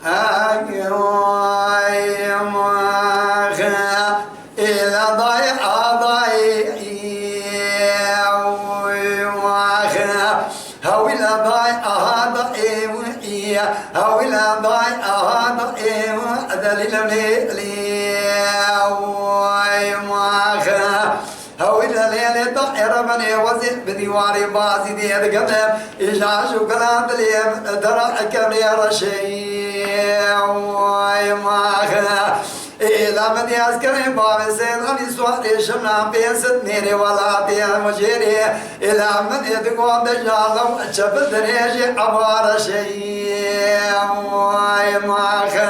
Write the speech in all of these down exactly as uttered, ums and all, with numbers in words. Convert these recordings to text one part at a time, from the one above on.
Ay, ay, ay, ay. Hewîla day, aha da êw, hewîla day, aha da êw, delîl lê lê, way, maxe. Hewîla lê lê da êrebenê wezê bi dîwarê bazî dê digeme, îja ji gulan dilê min dera ekemê reşeyê, way, maxe. Êla min ê ez kerê bavê Seydan Îswarê şimna pêsit nêrê welatê em jêrê. Êla min ê digo de jalo çepil dirêjê ebare şeyê. Way maxe.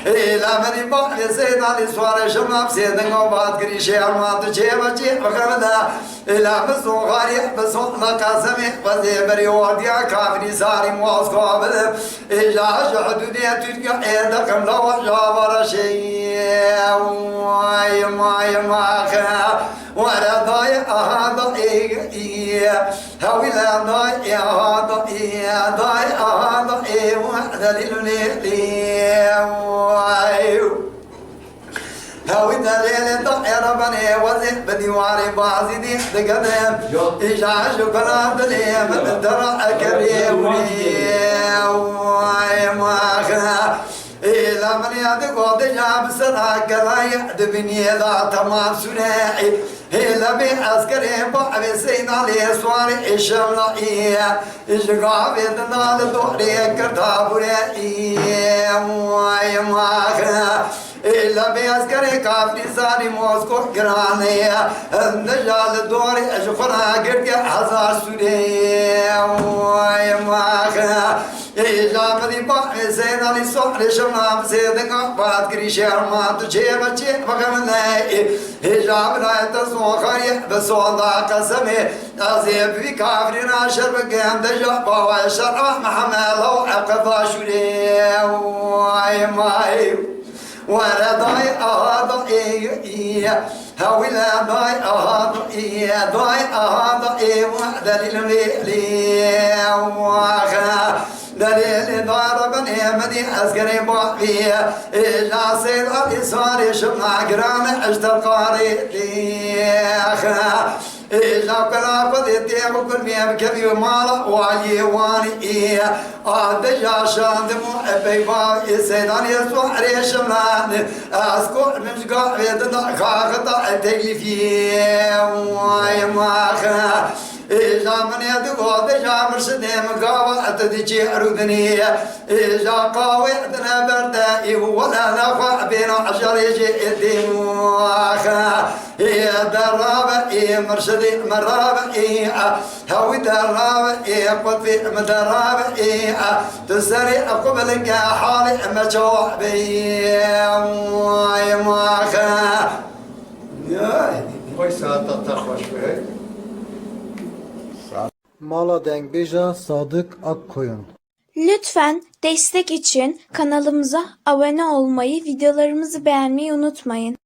Êla min ê bavê Seydan Îswarê şimna psêdin o bat girîşê erma tu çê ve çê bixemida. Êla min soxarê bi soxla qasemê xwezê berê ordiya kafirî sarî Moskova bidim. Îja ji hududê Tirkiye ê dikim la java reşê. Way, may, maxe. Were dayê, aha da ê, ê. Hewîle dayê, aha da ê. Dayê, aha da ê. Delîl lê, lê. Way. Hewî delê lê da êrebenê wezê bi dîwarê bazî dî digene. Îja ji gula dilê min dera ekerê wê. Way maxe. Êla min ya digo dija bi sera gelayê di biniyê da temam sûne. Hêla bê eskerê bavê Seyda lê swarê êşemla ê. Ji gavê dina li dorê kir tabûre ê. Way maxe. Ê, lebê eskerê kafirî zarî Mosko giranê ye. Hinde ja li dorê ji xwe re girtiye hezar sûrê ye. Way maxe. Ê, ja min ê bavê Seydanî sohrê şevna bi sêdinga bat kirî şerma tu çê ve çê ve xemine. Ê, ja vilayete soxarê bi sonda qesemê. Ez ê bi vî kafirî re şer bikim, deja bawa şer'a Mihemed law eqeda şûrê. Way may. Were dayê, aha da ê, ê. Hewîle dayê, aha da ê, dayê, aha da ê, wa delîl lê, lê, waxe. Delîlê dara benê min dî eskerê bavî. Ê, ja seyda dî sarê şibna girane, eşter qarê, lê, xe. Ê, ja kela xwe dê tê bikurmê bikevî mala waliyê wanî. Ê, a de ja şandim û epey bav ê seydanê sohrê şimlan. Ez ku min ji gavê dida xaxita teklifî. Way maxe. Ê, ja min ê digo de ja mirşidê min gava te diçî erûdinî. Ê, ja qawê dine berde ê wele nexwe bêna ejarê jê ê dê maxe. Ê, derabe ê mirşidê min rabe ê, a, hewî derabe ê, qutbê min derabe ê, a, tu serê qubelke halê me çawa be. Ay maxe. Ay. Xweş saeta te xweş be. Mala dengbêja Sadık Akkoyun. Lütfen destek için kanalımıza abone olmayı, videolarımızı beğenmeyi unutmayın.